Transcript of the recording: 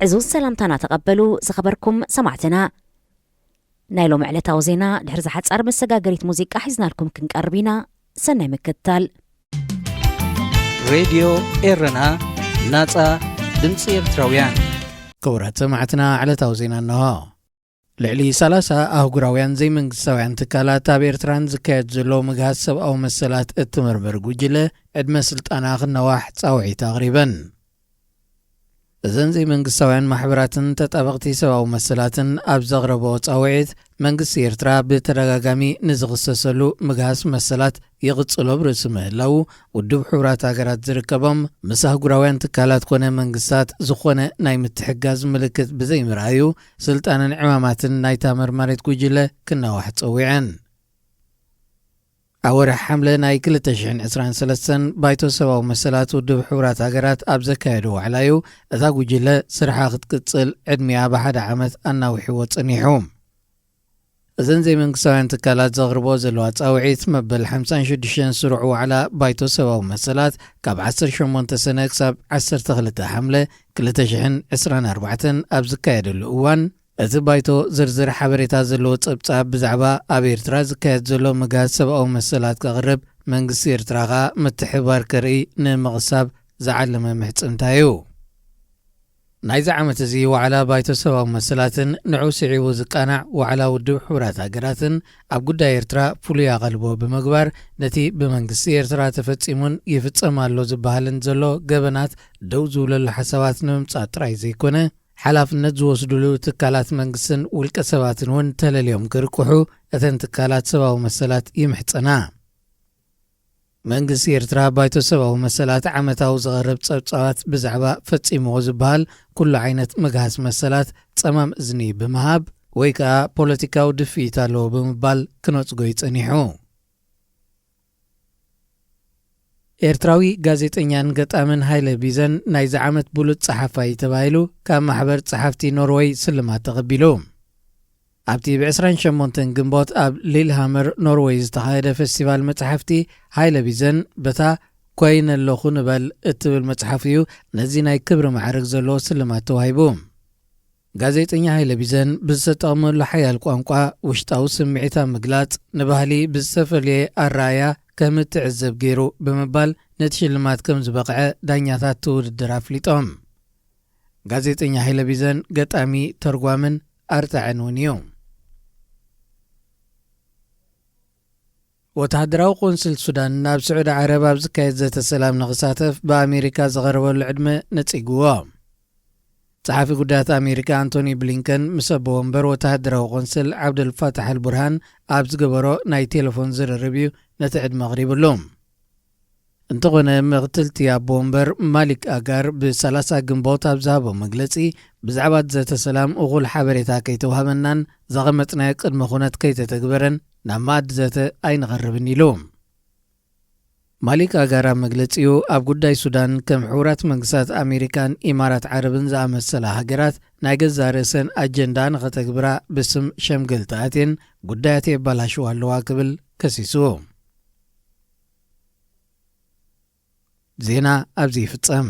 ዕዙዝ ሰላምታና ተቐበሉ ዝኸበርኩም ሰማዕትና። ናይ ሎሚ ዕለታዊ ዜና ድሕሪ ዝሓጻር መሰጋገሪት ሙዚቃ ሒዝናልኩም ክንቀርብ ኢና። ሰናይ ምክትታል። ሬድዮ ኤረና፣ ናጻ ድምጺ ኤርትራውያን። ክቡራት ሰማዕትና፣ ዕለታዊ ዜና እንሆ። ልዕሊ ሰላሳ ኣህጉራውያን ዘይመንግስታውያን ትካላት ኣብ ኤርትራን ዝካየድ ዘሎ ምግሃስ ሰብኣዊ መሰላት እትምርምር ጉጅለ ዕድመ ስልጣና ክነዋሕ ጻውዒት ኣቕሪበን። እዘን ዘይመንግስታውያን ማሕበራትን ተጣበቕቲ ሰብኣዊ መሰላትን ኣብ ዘቕረቦ ጻውዒት፣ መንግስቲ ኤርትራ ብተደጋጋሚ ንዝኽሰሰሉ ምግሃስ መሰላት ይቕጽሎ ብርእሲ ምህላው፣ ውድብ ሕቡራት ሃገራት ዝርከቦም ምስ ኣህጉራውያን ትካላት ኮነ መንግስታት ዝኾነ ናይ ምትሕጋዝ ምልክት ብዘይምርኣዩ፣ ስልጣንን ዕማማትን ናይታ መርማሪት ጉጅለ ክናዋሕ ጸዊዐን። ኣብ ወርሒ ሓምለ ናይ ክልተ ሽሕን ዕስራን ሰለስተን ባይቶ ሰብኣዊ መሰላት ውድብ ሕቡራት ሃገራት ኣብ ዘካየዶ ዋዕላ እዩ፣ እታ ጉጅለ ስርሓ ክትቅጽል ዕድሚኣ ብሓደ ዓመት ኣናዊሕዎ ጸኒሑ። እዘን ዘይመንግስታውያን ትካላት ዘቕርቦ ዘለዋ ጻውዒት፣ መበል ሓምሳን ሽዱሽተን ስሩዕ ዋዕላ ባይቶ ሰብኣዊ መሰላት፣ ካብ ዓሰርተ ሸሞንተ ሰነ ክሳብ ዓሰርተ ክልተ ሓምለ ክልተ ሽሕን ዕስራን ኣርባዕተን ኣብ ዝካየደሉ እዋን፣ እቲ ባይቶ ዝርዝር ሓበሬታ ዘለዎ ጸብጻብ ብዛዕባ ኣብ ኤርትራ ዝካየድ ዘሎ ምግሃስ ሰብኣዊ መሰላት ከቕርብ፣ መንግስቲ ኤርትራ ከኣ ምትሕብባር ከርኢ ንምቕሳብ ዝዓለመ ምሕጽንታ እዩ። ናይዚ ዓመት እዚ ዋዕላ ባይቶ ሰብኣዊ መሰላትን ንዕኡ ስዒቡ ዝቃናዕ ዋዕላ ውድብ ሕቡራት ሃገራትን ኣብ ጉዳይ ኤርትራ ፍሉይ ኣቓልቦ ብምግባር፣ ነቲ ብመንግስቲ ኤርትራ ተፈጺሙን ይፍጸም ኣሎ ዝበሃልን ዘሎ ገበናት ደው ዝብለሉ ሓሳባት ንምምጻእ ጥራይ ዘይኮነ፣ ሓላፍነት ዝወስድሉ ትካላት መንግስትን ውልቀ ሰባትን እውን ተለልዮም ክርቅሑ እተን ትካላት ሰብኣዊ መሰላት ይምሕጸና። መንግስቲ ኤርትራ ባይቶ ሰብኣዊ መሰላት ዓመታዊ ዝቐርብ ጸብጻባት ብዛዕባ ፈጺምዎ ዝበሃል ኩሉ ዓይነት ምግሃስ መሰላት ጸማም እዝኒ ብምሃብ ወይ ከኣ ፖለቲካዊ ድፍኢት ኣለዎ ብምባል ክነጽጎ እዩ ጸኒሑ። ኤርትራዊ ጋዜጠኛን ገጣምን ሃይለ ቢዘን ናይዚ ዓመት ብሉጽ ጸሓፋይ ተባሂሉ ካብ ማሕበር ጸሓፍቲ ኖርወይ ስልማት ተቐቢሉ። ኣብቲ ብ ዕስራን ሸሞንተን ግንቦት ኣብ ሊልሃመር ኖርወይ ዝተኻየደ ፈስቲቫል መጽሓፍቲ፣ ሃይለ ቢዘን በታ ኮይነ ኣለኹ ንበል እትብል መጽሓፉ እዩ ነዚ ናይ ክብሪ ማዕረግ ዘለዎ ስልማት ተዋሂቡ። ጋዜጠኛ ሃይለ ቢዘን ብዝተጠቐመሉ ሓያል ቋንቋ ውሽጣዊ ስምዒት ኣብ ምግላጽ፣ ንባህሊ ብዝተፈልየ ኣረኣእያ ከም እትዕዘብ ገይሩ ብምባል ነቲ ሽልማት ከም ዝበቕዐ ዳኛታት እቲ ውድድር ኣፍሊጦም። ጋዜጠኛ ሃይለ ቢዘን ገጣሚ፣ ተርጓምን ኣርታዕን እውን እዩ። ወተሃደራዊ ቆንስል ሱዳን ናብ ስዑዲ ዓረብ ኣብ ዝካየድ ዘተ ሰላም ንኽሳተፍ ብኣሜሪካ ዝቐረበሉ ዕድመ ነጺግዎ። ጸሓፊ ጉዳያት ኣሜሪካ ኣንቶኒ ብሊንከን ምስ ኣቦ ወንበር ወተሃደራዊ ቆንስል ዓብደልፋታሕ ኣልቡርሃን ኣብ ዝገበሮ ናይ ቴሌፎን ዝርርብ እዩ ነቲ ዕድመ ኣቕሪብሉ። እንተኾነ፣ ምኽትልቲ ኣቦ ወንበር ማሊክ ኣጋር ብ30 ግንቦት ኣብ ዝሃቦ መግለጺ፣ ብዛዕባ ዘተ ሰላም እኹል ሓበሬታ ከይተዋህበናን ዘቐመጥናዮ ቅድመ ኩነት ከይተተግበረን ናብ መኣዲ ዘተ ኣይንቐርብን ኢሉ። ማሊክ ኣጋር ኣብ መግለጺኡ፣ ኣብ ጉዳይ ሱዳን ከም ሕቡራት መንግስታት ኣሜሪካን ኢማራት ዓረብን ዝኣመሰላ ሃገራት ናይ ገዛእ ርእሰን ኣጀንዳ ንኸተግብራ ብስም ሸምገልቲ ኣትየን ጉዳያት የባላሽዋ ኣለዋ ክብል ከሲሱ። ዜና ኣብዚ ይፍጸም።